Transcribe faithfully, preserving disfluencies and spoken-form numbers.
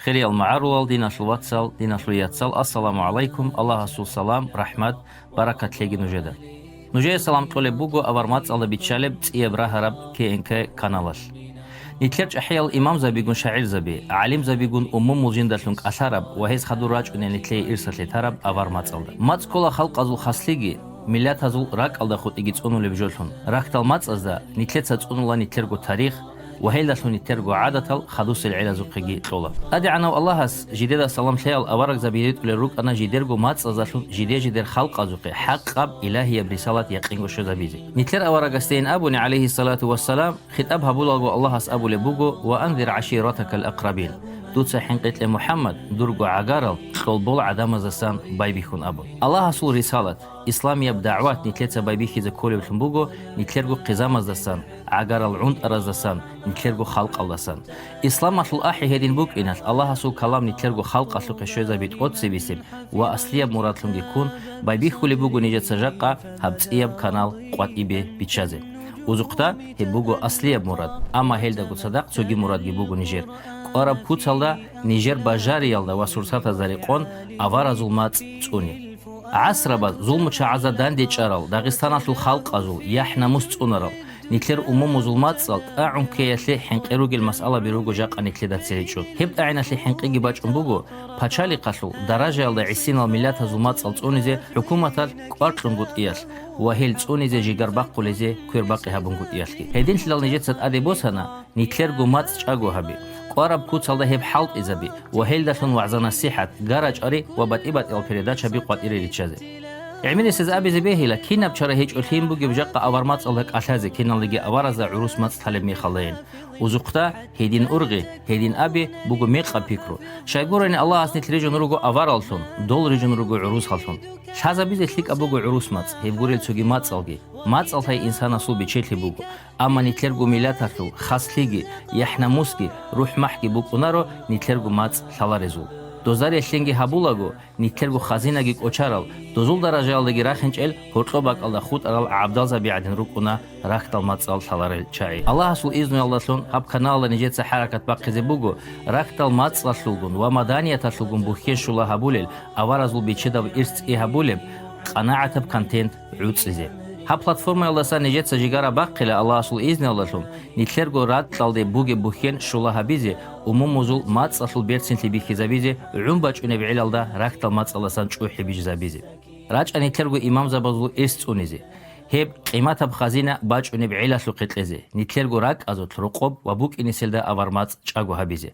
Хириял магӀарулал, диналъул вацал, диналъул яцал, ассаламу гӀалайкум, Аллагьасул салам, рахӀмат, баракат лъеги нужеда. Нужее салам кьолеб буго авар мацӀалда биччалеб цӀияб рагьараб К Н К каналалъ. Нилъер чӀахӀиял имамзабигун шагӀирзаби, гӀалимзабигун умумул жиндалъун кӀалъараб ва гьез хадур рачӀунел нилъее ирсалъе тараб авар мацӀалда. МацӀ ккола халкъазул хаслъиги, миллатазул ракӀалда хутӀиги цӀунулеб жолъун. Рахьдал мацӀазда нилъеца цӀунула нилъерго тарих ва гьелдалъун нилъерго гӀадатал хадусел гӀелазухъеги кьола. ТӀадегӀанав Аллагьас жидеда салам лъеял аварагзаби ритӀулел рукӀана жидерго мацӀаздалъун жиде-жидер халкъазухъе хӀакъаб илагьияб рисалат якъинго щвезабизе. Нилъер аварагасдейин абуни, гӀалайгьиссалату вассалам, хитӀаб гьабулаго Аллагьас абулеб буго: «Ва анзир гӀаширатакал акрабин», дуца хӀинкъи кье, МухӀаммад, дурго гӀагарал кьолбол гӀадамаздасан байбихьун абун. Аллагьасул рисалат, исламияб дагӀват нилъеца байбихьизе кколеблъун буго нилъерго хъизамаздасан, гӀагарал гӀунтӀараздасан, нилъерго халкъалдасан. Исламалъул ахӀи гьедин букӀиналъ, Аллагьасул калам нилъерго халкъалъухъе щвезаби тӀоцебесеб ва аслияб мурадлъунги ккун, байбихьулеб буго нижеца жакъа гьаб цӀияб канал къватӀибе биччазе. Узухъда гьеб буго аслияб мурад, амма гьелдаго цадахъ цоги мурадги буго нижер: кӀвараб куцалда, нижер бажариялда ва сурсатазда рекъон аваразул мацӀ цӀуни. ГӀасрабаз зулмучагӀазда дандечӀарал Дагъистаналъул халкъазул яхӀ-намус цӀунарал, нилъер умумузул мацӀал тӀагӀун ккеялъе хӀинкъи ругел масъалаби руго жакъа нилъеда цере чӀун. Гьеб тӀагӀиналъе хӀинкъиги бачӀун буго пачалихъалъул даражаялда гӀисинал миллатазул мацӀал цӀунизе хӀукуматалъ кӀвар кьунгутӀиялъ ва гьел цӀунизе жигар бахъулезе квербакъи гьабунгутӀиялъги. Гьединлъидал нижеца тӀаде босана нилъерго мацӀ чӀаго гьаби, кӀвараб куцалда гьеб хӀалтӀизаби ва гьелдалъун вагӀза-насихӀат, гара-чӀвари ва батӀи-батӀиял передачаби къватӀире риччазе. ГӀемерисез абизе бегьила, кинаб чара гьечӀо лъим бугеб жакъа авар мацӀалда кӀалъазе киналдаги аваразда гӀурус мацӀ лъалеб мехалдайин. Узухъда, гьедин ургъи, гьедин аби буго мекъаб пикру. Щайгурани Аллагьас нилъ рижун руго авараллъун, дол рижун руго гӀурусаллъун. Лъазабизе лъикӀаб буго гӀурус мацӀ, гьеб гурел цоги мацӀалги. МацӀал лъай инсанасул бечелъи буго. Амма нилъерго миллаталъул хаслъиги, яхӀ-намусги, рухӀ-махӀги букӀунаро нилъерго мацӀ лъаларезул. Доза релълъинги гьабулаго, нилъерго хазинаги кӀочарал, дозул даражаялдаги рахинчӀел гьоркьоб бакӀалда хутӀарал гӀабдалзаби гӀадин рукӀуна рахьдал мацӀал лъаларел чагӀи. Аллагьасул изнуялдалъун гьаб каналалда нижеца хӀаракат бахъизе буго, рахьдал мацӀалъулгун ва маданияталъулгун бухьен щула гьабулел, аваразул бечедаб ирс цӀи гьабулеб, къанагӀатаб контент гӀуцӀизе. Гьаб платформаялдаса нижеца жигара бахъила Аллагьасул изнуялдалъун, нилъерго ракьалде бугеб бухьен щула гьабизе, умумузул мацӀалъул берцинлъи бихьизабизе, гӀун бачӀунеб гӀелалда рахьдал мацӀалдасан чӀухӀи бижизабизе. РачӀа нилъерго имамзабазул ирс цӀунизе. Гьеб къиматаб хазина бачӀунеб гӀелалъухъе кьезе, нилъерго ракӀазулъ рокъоб ва букӀиниселда авар мацӀ чӀаго гьабизе.